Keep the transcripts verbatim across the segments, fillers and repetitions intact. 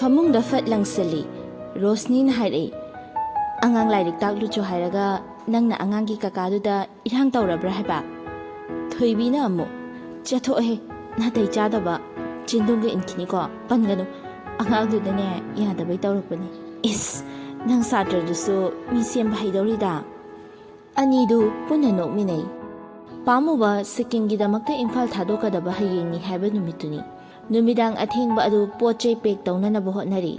ꯐꯃꯨꯡꯗ ꯐꯠ ꯂꯪꯁꯤꯜꯂꯤ꯫ ꯔꯣꯁꯅꯤꯅ ꯍꯥꯏꯔꯛꯏ, "ꯑꯉꯥꯡ ꯂꯥꯏꯔꯤꯛ ꯇꯥꯛꯂꯨꯆꯣ ꯍꯥꯏꯔꯒ ꯅꯪꯅ ꯑꯉꯥꯡꯒꯤ ꯀꯀꯥꯗꯨꯗ ꯏꯔꯥꯡ ꯇꯧꯔꯕ꯭ꯔꯥ ꯍꯥꯏꯕ?" ꯊꯣꯏꯕꯤꯅ ꯑꯃꯨꯛ, "ꯆꯠꯊꯣꯛꯑꯍꯦ, ꯅꯥꯇꯩ ꯆꯥꯗꯕ, ꯆꯤꯟꯗꯨꯝꯒ ꯏꯟꯈꯤꯅꯤꯀꯣ, ꯄꯟꯒꯅꯨ꯫ ꯑꯉꯥꯡꯗꯨꯅꯅꯦ ꯌꯥꯗꯕꯩ ꯇꯧꯔꯛꯄꯅꯤ꯫ ꯏꯁ, ꯅꯪ ꯁꯥꯇ꯭ꯔꯗꯨꯁꯨ ꯃꯤ ꯁꯦꯝꯕ ꯍꯩꯗꯧꯔꯤꯗ"꯫ ꯑꯅꯤꯗꯨ ꯄꯨꯟꯅ ꯅꯣꯛꯃꯤꯟꯅꯩ꯫ ꯄꯥꯝꯃꯨꯕ ꯁꯤꯛꯀꯤꯝꯒꯤꯗꯃꯛꯇ ꯏꯝꯐꯥꯜ ꯊꯥꯗꯣꯛꯀꯗꯕ ꯍꯌꯦꯡꯅꯤ ꯍꯥꯏꯕ ꯅꯨꯃꯤꯠꯇꯨꯅꯤ꯫ ꯅꯨꯃꯤꯗꯥꯡ ꯑꯊꯦꯡꯕ ꯑꯗꯨ ꯄꯣꯠ ꯆꯩ ꯄꯦꯛ ꯇꯧꯅꯅꯕ ꯍꯣꯠꯅꯔꯤ꯫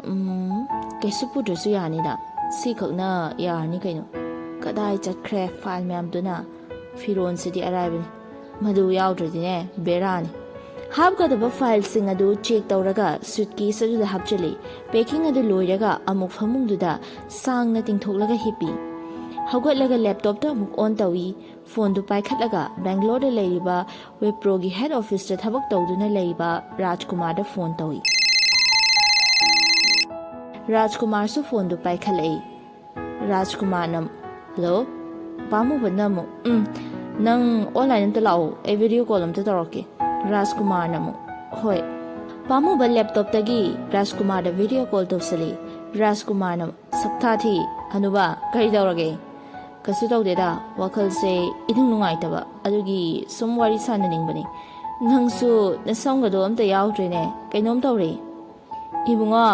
"ꯎꯝ, ꯀꯩꯁꯨ ꯄꯨꯗ꯭ꯔꯁꯨ ꯌꯥꯅꯤꯗ꯫ ꯁꯤꯈꯛꯅ ꯌꯥꯔꯅꯤ ꯀꯩꯅꯣ꯫ ꯀꯗꯥꯏ ꯆꯠꯈ꯭ꯔꯦ ꯐꯥꯏꯜ ꯃꯌꯥꯝꯗꯨꯅ? ꯐꯤꯔꯣꯟꯁꯤꯗꯤ ꯑꯔꯥꯏꯕꯅꯤ꯫ ꯃꯗꯨ ꯌꯥꯎꯗ꯭ꯔꯗꯤꯅꯦ, ꯕꯦꯔꯥꯅꯤ"꯫ ꯍꯥꯞꯀꯗꯕ ꯐꯥꯏꯜꯁꯤꯡ ꯑꯗꯨ ꯆꯦꯛ ꯇꯧꯔꯒ ꯁꯨꯠꯀꯦꯁ ꯑꯗꯨꯗ ꯍꯥꯞꯆꯤꯜꯂꯤ꯫ ꯄꯦꯀꯤꯡ ꯑꯗꯨ ꯂꯣꯏꯔꯒ ꯑꯃꯨꯛ ꯐꯃꯨꯡꯗꯨꯗ ꯁꯥꯡꯅ ꯇꯤꯡꯊꯣꯛꯂꯒ ꯍꯤꯞꯄꯤ꯫ ꯍꯧꯒꯠꯂꯒ ꯂꯦꯞꯇꯣꯞꯇ ꯑꯃꯨꯛ ꯑꯣꯟ ꯇꯧꯏ꯫ ꯐꯣꯟꯗꯨ ꯄꯥꯏꯈꯠꯂꯒ ꯕꯦꯡꯒ꯭ꯂꯣꯔꯗ ꯂꯩꯔꯤꯕ ꯋꯤꯄ꯭ꯔꯣꯒꯤ ꯍꯦꯗ ꯑꯣꯐꯤꯁꯇ ꯊꯕꯛ ꯇꯧꯗꯨꯅ ꯂꯩꯔꯤꯕ ꯔꯥꯖꯀꯨꯃꯥꯔꯗ ꯐꯣꯟ ꯇꯧꯏ꯫ ꯔꯥꯖꯀꯨꯃꯥꯔꯁꯨ ꯐꯣꯟꯗꯨ ꯄꯥꯏꯈꯠꯂꯛꯏ꯫ ꯔꯥꯖꯀꯨꯃꯥꯔꯅ, "ꯍꯜꯂꯣ?" ꯄꯥꯝꯃꯨꯕꯅ ꯑꯃꯨꯛ, "ꯎꯝ, ꯅꯪ ꯑꯣꯟꯂꯥꯏꯟ ꯑꯝꯇ ꯂꯥꯛꯑꯣ, ꯑꯩ ꯚꯤꯗꯤꯑꯣ ꯀꯣꯜ ꯑꯝꯇ ꯇꯧꯔꯛꯀꯦ"꯫ ꯔꯥꯖꯀꯨꯃꯥꯔꯅ ꯑꯃꯨꯛ, "ꯍꯣꯏ"꯫ ꯄꯥꯝꯃꯨꯕ ꯂꯦꯞꯇꯣꯞꯇꯒꯤ ꯔꯥꯖꯀꯨꯃꯥꯔꯗ ꯚꯤꯗꯤꯑꯣ ꯀꯣꯜ ꯇꯧꯁꯤꯜꯂꯤ꯫ ꯔꯥꯖꯀꯨꯃꯥꯔꯅ, "ꯁꯛꯊꯥ ꯊꯤ, ꯍꯅꯨꯕ, ꯀꯔꯤ ꯇꯧꯔꯒꯦ?" "ꯀꯩꯁꯨ ꯇꯧꯗꯦꯗ, ꯋꯥꯈꯜꯁꯦ ꯏꯅꯨꯡ ꯅꯨꯡꯉꯥꯏꯇꯕ, ꯑꯗꯨꯒꯤ ꯁꯨꯝ ꯋꯥꯔꯤ ꯁꯥꯟꯅꯅꯤꯡꯕꯅꯤ꯫ ꯅꯪꯁꯨ ꯅꯁꯝꯒꯗꯣ ꯑꯝꯇ ꯌꯥꯎꯗ꯭ꯔꯦꯅꯦ, ꯀꯩꯅꯣꯝ ꯇꯧꯔꯦ"꯫ "ꯏꯕꯨꯡꯉꯣ,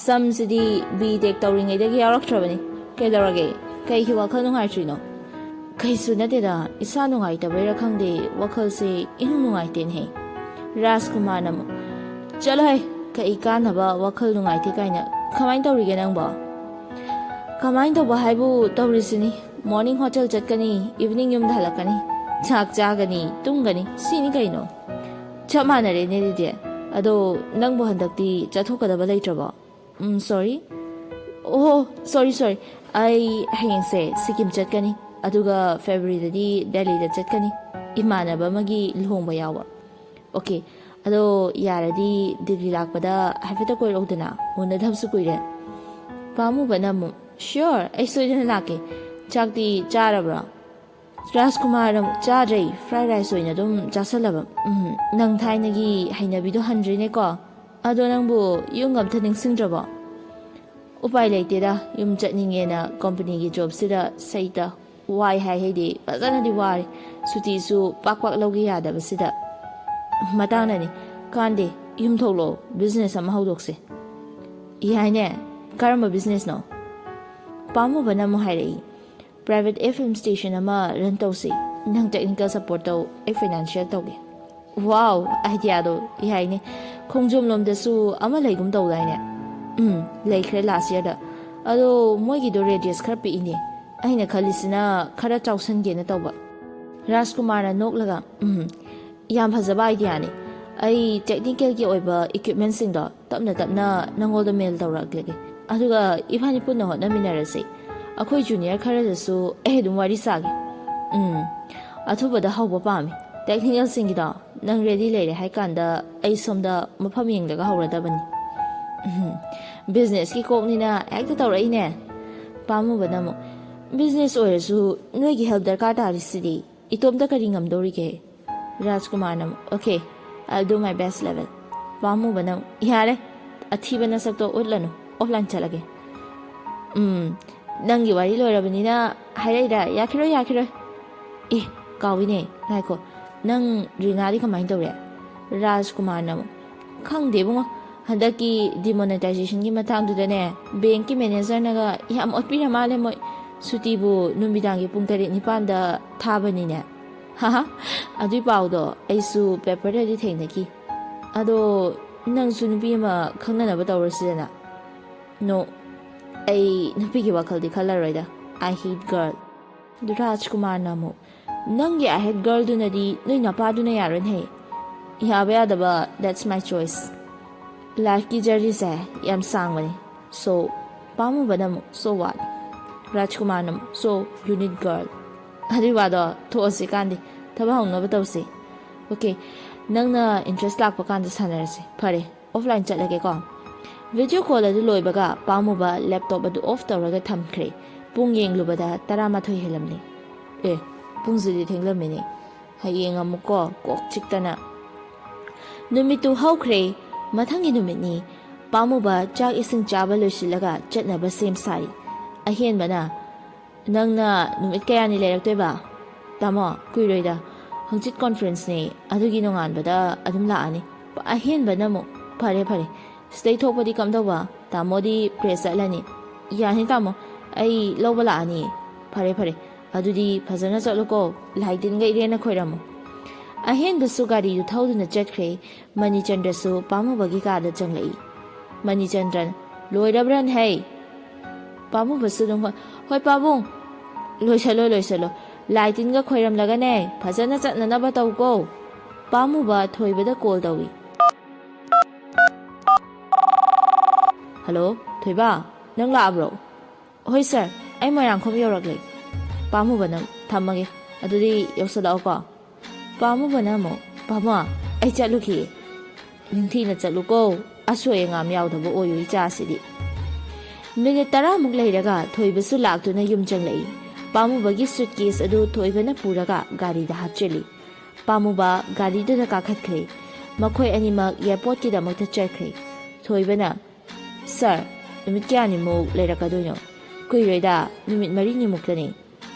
ꯁꯝꯁꯤꯗꯤ ꯕꯤ ꯇꯦꯛ ꯇꯧꯔꯤꯉꯩꯗꯒꯤ ꯌꯥꯎꯔꯛꯇ꯭ꯔꯕꯅꯤ꯫ ꯀꯩꯗꯧꯔꯒꯦ? ꯀꯩꯒꯤ ꯋꯥꯈꯜ ꯅꯨꯡꯉꯥꯏꯇ꯭ꯔꯤꯅꯣ?" "ꯀꯩꯁꯨ ꯅꯠꯇꯦꯗ, ꯏꯁꯥ ꯅꯨꯡꯉꯥꯏꯇꯕꯩꯔꯥ ꯈꯪꯗꯦ, ꯋꯥꯈꯜꯁꯦ ꯏꯅꯨꯡ ꯅꯨꯡꯉꯥꯏꯇꯦꯅꯦꯍꯦ"꯫ ꯔꯥꯖꯀꯨꯃꯥꯔꯅ ꯑꯃꯨꯛ, "ꯆꯠꯂꯣꯍꯦ, ꯀꯩ ꯀꯥꯟꯅꯕ ꯋꯥꯈꯜ ꯅꯨꯡꯉꯥꯏꯇꯦ ꯀꯥꯏꯅ? ꯀꯃꯥꯏꯅ ꯇꯧꯔꯤꯒꯦ ꯅꯪꯕꯣ?" "ꯀꯃꯥꯏꯅ ꯇꯧꯕ ꯍꯥꯏꯕꯨ ꯇꯧꯔꯤꯁꯤꯅꯤ, ꯃꯣꯔꯅꯤꯡ ꯍꯣꯇꯦꯜ ꯆꯠꯀꯅꯤ, ꯏꯚꯤꯅꯤꯡ ꯌꯨꯝꯗ ꯍꯜꯂꯛꯀꯅꯤ, ꯆꯥꯛ ꯆꯥꯒꯅꯤ, ꯇꯨꯝꯒꯅꯤ, ꯁꯤꯅꯤ ꯀꯩꯅꯣ꯫ ꯆꯞ ꯃꯥꯟꯅꯔꯦꯅꯦ ꯑꯗꯨꯗꯤ꯫ ꯑꯗꯣ ꯅꯪꯕꯨ ꯍꯟꯗꯛꯇꯤ ꯆꯠꯊꯣꯛꯀꯗꯕ ꯂꯩꯇ꯭ꯔꯕꯣ?" "ꯎꯝ, ꯁꯣꯔꯤ꯫ ꯑꯣ, ꯁꯣꯔꯤ, ꯁꯣꯔꯤ꯫ ꯑꯩ ꯍꯌꯦꯡꯁꯦ ꯁꯤꯀꯤꯝ ꯆꯠꯀꯅꯤ, ꯑꯗꯨꯒ ꯐꯦꯕ꯭ꯔꯨꯋꯥꯔꯤꯗꯗꯤ ꯗꯦꯜꯂꯤꯗ ꯆꯠꯀꯅꯤ, ꯏꯃꯥꯟꯅꯕ ꯑꯃꯒꯤ ꯂꯨꯍꯣꯡꯕ ꯌꯥꯎꯕ"꯫ "ꯑꯣꯀꯦ, ꯑꯗꯣ ꯌꯥꯔꯗꯤ ꯗꯤꯜꯂꯤ ꯂꯥꯛꯄꯗ ꯍꯥꯏꯐꯦꯠꯇ ꯀꯣꯏꯔꯛꯎꯗꯅ, ꯎꯅꯗꯕꯁꯨ ꯀꯨꯏꯔꯦ"꯫ ꯄꯥꯝꯃꯨꯕꯅ ꯑꯃꯨꯛ, "ꯁꯤꯌꯣꯔ, ꯑꯩ ꯁꯣꯏꯗꯅ ꯂꯥꯛꯀꯦ꯫ ꯆꯥꯛꯇꯤ ꯆꯥꯔꯕ꯭ꯔꯣ?" ꯔꯥꯖꯀꯨꯃꯥꯔꯅ ꯑꯃꯨꯛ, "ꯆꯥꯗ꯭ꯔꯦ, ꯐ꯭ꯔꯥꯏ ꯔꯥꯏꯁ ꯑꯣꯏꯅ ꯑꯗꯨꯝ ꯆꯥꯁꯜꯂꯕ"꯫ "ꯎꯝ, ꯅꯪ ꯊꯥꯏꯅꯒꯤ ꯍꯩꯅꯕꯤꯗꯣ ꯍꯟꯗ꯭ꯔꯤꯅꯦꯀꯣ"꯫ ꯑꯗꯣ ꯅꯪꯕꯨ ꯌꯨꯝꯒ ꯑꯝꯇ ꯅꯤꯡꯁꯤꯡꯗ꯭ꯔꯕꯣ? ꯎꯄꯥꯏ ꯂꯩꯇꯦꯗ, ꯌꯨꯝ ꯆꯠꯅꯤꯡꯉꯦꯅ ꯀꯝꯄꯅꯤꯒꯤ ꯖꯣꯕꯁꯤꯗ ꯁꯩꯇ ꯋꯥꯏ ꯍꯥꯏ ꯍꯩꯗꯤ ꯐꯖꯅꯗꯤ ꯋꯥꯔꯦ꯫ ꯁꯨꯇꯤꯁꯨ ꯄꯥꯛ ꯄꯥꯛ ꯂꯧꯒꯦ ꯌꯥꯗꯕꯁꯤꯗ꯫ ꯃꯇꯥꯡꯅꯅꯤ꯫ ꯀꯥꯟꯗꯦ, ꯌꯨꯝ ꯊꯣꯛꯂꯛꯑꯣ, ꯕꯤꯖꯤꯅꯦꯁ ꯑꯃ ꯍꯧꯗꯣꯛꯁꯦ꯫ ꯌꯥꯏꯅꯦ꯫ ꯀꯔꯝꯕ ꯕꯤꯖꯤꯅꯦꯁꯅꯣ? ꯄꯥꯝꯃꯨꯕꯅ ꯑꯃꯨꯛ ꯍꯥꯏꯔꯛꯏ, "ꯄ꯭ꯔꯥꯏꯚꯦꯠ ꯑꯦꯐ ꯑꯦꯝ ꯁ꯭ꯇꯦꯁꯟ ꯑꯃ ꯔꯟ ꯇꯧꯁꯤ꯫ ꯅꯪ ꯇꯦꯛꯅꯤꯀꯦꯜ ꯁꯄꯣꯔꯠ ꯇꯧ, ꯑꯩ ꯐꯥꯏꯅꯥꯟꯁꯤꯌꯦꯜ ꯇꯧꯒꯦ꯫" ꯋꯥꯎ, ꯑꯥꯏꯗꯤꯌꯥꯗꯣ ꯌꯥꯏꯅꯦ꯫ ꯈꯣꯡꯖꯣꯝ ꯂꯣꯝꯗꯁꯨ ꯑꯃ ꯂꯩꯒꯨꯝ ꯇꯧꯗꯥꯏꯅꯦ? ꯎꯝ, ꯂꯩꯈ꯭ꯔꯦ ꯂꯥꯁ ꯌꯔꯗ꯫ ꯑꯗꯣ ꯃꯣꯏꯒꯤꯗꯣ ꯔꯦꯗꯤꯌꯁ ꯈꯔ ꯄꯤꯛꯏꯅꯦ꯫ ꯑꯩꯅ ꯈꯜꯂꯤꯁꯤꯅ ꯈꯔ ꯆꯥꯎꯁꯟꯒꯦꯅ ꯇꯧꯕ꯫ ꯔꯥꯖꯀꯨꯃꯥꯔꯅ ꯅꯣꯛꯂꯒ, "ꯎꯝ, ꯌꯥꯝ ꯐꯖꯕ ꯑꯥꯏꯗꯤꯌꯥꯅꯤ꯫ ꯑꯩ ꯇꯦꯛꯅꯤꯀꯦꯜꯒꯤ ꯑꯣꯏꯕ ꯏꯀ꯭ꯋꯤꯞꯃꯦꯟꯁꯤꯡꯗꯣ ꯇꯞꯅ ꯇꯞꯅ ꯅꯪꯉꯣꯟꯗ ꯃꯦꯜ ꯇꯧꯔꯛꯂꯒꯦ꯫ ꯑꯗꯨꯒ ꯏꯕꯥꯅꯤ ꯄꯨꯟꯅ ꯍꯣꯠꯅꯃꯤꯟꯅꯔꯁꯤ꯫ ꯑꯩꯈꯣꯏ ꯖꯨꯅꯤꯌꯔ ꯈꯔꯗꯁꯨ ꯑꯩ ꯑꯗꯨꯝ ꯋꯥꯔꯤ ꯁꯥꯒꯦ꯫" "ꯎꯝ, ꯑꯊꯨꯕꯗ ꯍꯧꯕ ꯄꯥꯝꯃꯤ꯫ ꯇꯦꯛꯅꯤꯀꯦꯜꯁꯤꯡꯒꯤꯗꯣ ꯅꯪ ꯔꯦꯗꯤ ꯂꯩꯔꯦ ꯍꯥꯏ ꯀꯥꯟꯗ ꯑꯩ ꯁꯣꯝꯗ ꯃꯐꯝ ꯌꯦꯡꯂꯒ ꯍꯧꯔꯗꯕꯅꯤ꯫" "ꯎꯝ, ꯕꯤꯖꯤꯅꯦꯁꯀꯤ ꯀꯣꯛꯅꯤꯅ ꯍꯦꯛꯇ ꯇꯧꯔꯛꯏꯅꯦ꯫" ꯄꯥꯝꯃꯨꯕꯅ ꯑꯃꯨꯛ, "ꯕꯤꯖꯤꯅꯦꯁ ꯑꯣꯏꯔꯁꯨ ꯅꯣꯏꯒꯤ ꯍꯦꯜꯞ ꯗꯔꯀꯥꯔ ꯇꯥꯔꯤꯁꯤꯗꯤ꯫ ꯏꯇꯣꯝꯇ ꯀꯔꯤ ꯉꯝꯗꯧꯔꯤꯒꯦ?" ꯔꯥꯖꯀꯨꯃꯥꯔꯅ ꯑꯃꯨꯛ, "Okay, I'll do my best level꯫" ꯄꯥꯝꯃꯨꯕꯅ ꯑꯃꯨꯛ, "ꯌꯥꯔꯦ, ꯑꯊꯤꯕ ꯅꯁꯛꯇꯣ ꯎꯠꯂꯅꯨ, ꯑꯣꯐꯂꯥꯏꯟ ꯆꯠꯂꯒꯦ꯫" "ꯎꯝ, ꯅꯪꯒꯤ ꯋꯥꯔꯤ ꯂꯣꯏꯔꯕꯅꯤꯅ ꯍꯥꯏꯔꯛꯏꯔꯥ? ꯌꯥꯈꯤꯔꯣꯏ, ꯌꯥꯈꯤꯔꯣꯏ꯫" "ꯑꯦ, ꯀꯥꯎꯏꯅꯦ, ꯉꯥꯏꯈꯣ, ꯅꯪ ꯔꯤꯅꯥꯗꯤ ꯀꯃꯥꯏꯅ ꯇꯧꯔꯦ?" ꯔꯥꯖꯀꯨꯃꯥꯔꯅ ꯑꯃꯨꯛ, "ꯈꯪꯗꯦ ꯏꯕꯨꯡꯉꯣ, ꯍꯟꯗꯛꯀꯤ ꯗꯤꯃꯣꯅꯦꯇꯥꯏꯖꯦꯁꯟꯒꯤ ꯃꯇꯥꯡꯗꯨꯗꯅꯦ, ꯕꯦꯡꯀꯤ ꯃꯦꯅꯦꯖꯔꯅꯒ ꯌꯥꯝ ꯑꯣꯠꯄꯤꯔ ꯃꯥꯜꯂꯦ ꯃꯣꯏ꯫ ꯁꯨꯇꯤꯕꯨ ꯅꯨꯃꯤꯗꯥꯡꯒꯤ ꯄꯨꯡ ꯇꯔꯦꯠ ꯅꯤꯄꯥꯟꯗ ꯊꯥꯕꯅꯤꯅꯦ꯫" "ꯍꯥꯍꯥ, ꯑꯗꯨꯏ ꯄꯥꯎꯗꯣ ꯑꯩꯁꯨ ꯄꯦꯄꯔꯗꯗꯤ ꯊꯦꯡꯅꯈꯤ꯫ ꯑꯗꯣ ꯅꯪꯁꯨ ꯅꯨꯄꯤ ꯑꯃ ꯈꯪꯅꯅꯕ ꯇꯧꯔꯁꯤꯗꯅ꯫" "No, ꯑꯩ ꯅꯨꯄꯤꯒꯤ ꯋꯥꯈꯜꯗꯤ ꯈꯜꯂꯔꯣꯏꯗ꯫ I hate girl꯫" ꯑꯗꯨ ꯔꯥꯖꯀꯨꯃꯥꯔꯅ ꯑꯃꯨꯛ, "ꯅꯪꯒꯤ I hate girlꯗꯨꯅꯗꯤ ꯅꯣꯏ ꯅꯄꯥꯗꯨꯅ ꯌꯥꯔꯣꯏꯅꯦ꯫" "ꯌꯥꯕ ꯌꯥꯗꯕ, that's my choice꯫ ꯂꯥꯏꯐꯀꯤ ꯖꯔꯅꯤꯁꯦ ꯌꯥꯝ ꯁꯥꯡꯕꯅꯤ꯫ So," ꯄꯥꯝꯃꯨꯕꯅ ꯑꯃꯨꯛ, "So what?" ꯔꯥꯖꯀꯨꯃꯥꯔꯅ ꯑꯃꯨꯛ, "So, you need girl꯫" "ꯑꯗꯨꯏ ꯋꯥꯗꯣ ꯊꯣꯛꯑꯁꯤ ꯀꯥꯟꯗꯦ, ꯊꯕꯛ ꯍꯧꯅꯕ ꯇꯧꯁꯤ꯫" "Okay, ꯅꯪꯅ ꯏꯟꯇꯔꯦꯁ ꯂꯥꯛꯄ ꯀꯥꯟꯗ ꯁꯥꯟꯅꯔꯁꯤ꯫ ꯐꯔꯦ, ꯑꯣꯐꯂꯥꯏꯟ ꯆꯠꯂꯒꯦꯀꯣ꯫" ꯚꯤꯗꯤꯑꯣ ꯀꯣꯜ ꯑꯗꯨ ꯂꯣꯏꯕꯒ ꯄꯥꯝꯃꯨꯕ ꯂꯦꯞꯇꯣꯞ ꯑꯗꯨ ꯑꯣꯐ ꯇꯧꯔꯒ ꯊꯝꯈ꯭ꯔꯦ꯫ ꯄꯨꯡ ꯌꯦꯡꯂꯨꯕꯗ ꯇꯔꯥꯃꯥꯊꯣꯏ ꯍꯦꯜꯂꯝꯂꯦ꯫ "ꯑꯦ, ꯄꯨꯡꯁꯤꯗꯤ ꯊꯦꯡꯂꯝꯃꯦꯅꯦ꯫ ꯍꯌꯦꯡ ꯑꯃꯨꯛꯀꯣ, ꯀꯣꯛ ꯆꯤꯛꯇꯅ꯫" ꯅꯨꯃꯤꯠꯇꯨ ꯍꯧꯈ꯭ꯔꯦ꯫ ꯃꯊꯪꯒꯤ ꯅꯨꯃꯤꯠꯅꯤ꯫ ꯄꯥꯝꯃꯨꯕ ꯆꯥꯛ ꯏꯁꯤꯡ ꯆꯥꯕ ꯂꯣꯏꯁꯤꯜꯂꯒ ꯆꯠꯅꯕ ꯁꯦꯝ ꯁꯥꯔꯤ꯫ ꯑꯍꯦꯟꯕꯅ, "ꯅꯪꯅ ꯅꯨꯃꯤꯠ ꯀꯌꯥꯅꯤ ꯂꯩꯔꯛꯇꯣꯏꯕ?" "ꯇꯥꯃꯣ, ꯀꯨꯏꯔꯣꯏꯗ, ꯍꯪꯆꯤꯠ ꯀꯣꯟꯐ꯭ꯔꯦꯟꯁꯅꯦ, ꯑꯗꯨꯒꯤ ꯅꯣꯡꯉꯥꯟꯕꯗ ꯑꯗꯨꯝ ꯂꯥꯛꯑꯅꯤ꯫" ꯑꯍꯦꯟꯕꯅ ꯑꯃꯨꯛ, "ꯐꯔꯦ ꯐꯔꯦ, ꯁꯤꯗꯩ ꯊꯣꯛꯄꯗꯤ ꯀꯝꯗꯧꯕ? ꯇꯥꯃꯣꯗꯤ ꯄ꯭ꯔꯦꯁ ꯆꯠꯂꯅꯤ꯫" "ꯌꯥꯅꯤ ꯇꯥꯃꯣ, ꯑꯩ ꯂꯧꯕ ꯂꯥꯛꯑꯅꯤ꯫" "ꯐꯔꯦ ꯐꯔꯦ, ꯑꯗꯨꯗꯤ ꯐꯖꯅ ꯆꯠꯂꯨꯀꯣ, ꯂꯥꯏ ꯇꯤꯟꯒ ꯏꯔꯦꯟꯅ ꯈꯣꯏꯔꯝꯃꯨ꯫" ꯑꯍꯦꯟꯕꯁꯨ ꯒꯥꯔꯤꯗꯨ ꯊꯧꯗꯨꯅ ꯆꯠꯈ꯭ꯔꯦ꯫ ꯃꯅꯤꯆꯟꯗ꯭ꯔꯁꯨ ꯄꯥꯝꯃꯨꯕꯒꯤ ꯀꯥꯗ ꯆꯪꯂꯛꯏ꯫ ꯃꯅꯤꯆꯟꯗ꯭ꯔꯅ, "ꯂꯣꯏꯔꯕ꯭ꯔꯅꯦ ꯍꯩ?" ꯄꯥꯝꯃꯨꯕꯁꯨ ꯑꯗꯨꯝ, "ꯍꯣꯏ, ꯍꯣꯏ ꯄꯥꯕꯨꯡ, ꯂꯣꯏꯁꯜꯂꯣ, ꯂꯣꯏꯁꯜꯂꯣ, ꯂꯥꯏ ꯇꯤꯟꯒ ꯈꯣꯏꯔꯝꯂꯒꯅꯦ, ꯐꯖꯅ ꯆꯠꯅꯅꯕ ꯇꯧꯀꯣ꯫" ꯄꯥꯝꯃꯨꯕ ꯊꯣꯏꯕꯗ ꯀꯣꯜ ꯇꯧꯏ꯫ "ꯍꯜꯂꯣ, ꯊꯣꯏꯕ, ꯅꯪ ꯂꯥꯛꯑꯕ꯭ꯔꯣ?" "ꯍꯣꯏ ꯁꯥꯔ, ꯑꯩ ꯃꯣꯏꯔꯥꯡꯈꯣꯝ ꯌꯧꯔꯛꯂꯦ꯫" ꯄꯥꯝꯃꯨꯕꯅ, "ꯊꯝꯃꯒꯦ, ꯑꯗꯨꯗꯤ ꯌꯧꯁꯜꯂꯛꯑꯣꯀꯣ꯫" ꯄꯥꯝꯃꯨꯕꯅ ꯑꯃꯨꯛ, "ꯄꯥꯝꯃꯣ, ꯑꯩ ꯆꯠꯂꯨꯈꯤꯒꯦ꯫" "ꯅꯤꯡꯊꯤꯅ ꯆꯠꯂꯨꯀꯣ, ꯑꯁꯣꯏ ꯑꯉꯥꯝ ꯌꯥꯎꯗꯕ ꯑꯣꯏꯌꯨ ꯏꯆꯥꯁꯤꯗꯤ꯫" ꯃꯤꯅꯤꯠ ꯇꯔꯥꯃꯨꯛ ꯂꯩꯔꯒ ꯊꯣꯏꯕꯁꯨ ꯂꯥꯛꯇꯨꯅ ꯌꯨꯝ ꯆꯪꯂꯛꯏ꯫ ꯄꯥꯝꯃꯨꯕꯒꯤ ꯁꯨꯠꯀꯦꯁ ꯑꯗꯨ ꯊꯣꯏꯕꯅ ꯄꯨꯔꯒ ꯒꯥꯔꯤꯗ ꯍꯥꯞꯆꯤꯜꯂꯤ꯫ ꯄꯥꯝꯃꯨꯕ ꯒꯥꯔꯤꯗꯨꯗ ꯀꯥꯈꯠꯈ꯭ꯔꯦ꯫ ꯃꯈꯣꯏ ꯑꯅꯤꯃꯛ ꯑꯦꯌꯥꯔꯄꯣꯔꯠꯀꯤꯗꯃꯛꯇ ꯆꯠꯈ꯭ꯔꯦ꯫ ꯊꯣꯏꯕꯅ, "ꯁꯥꯔ, ꯅꯨꯃꯤꯠ ꯀꯌꯥꯅꯤꯃꯨꯛ ꯂꯩꯔꯛꯀꯗꯣꯏꯅꯣ?" "ꯀꯨꯏꯔꯣꯏꯗ, ꯅꯨꯃꯤꯠ ꯃꯔꯤꯅꯤꯃꯨꯛꯇꯅꯤ꯫"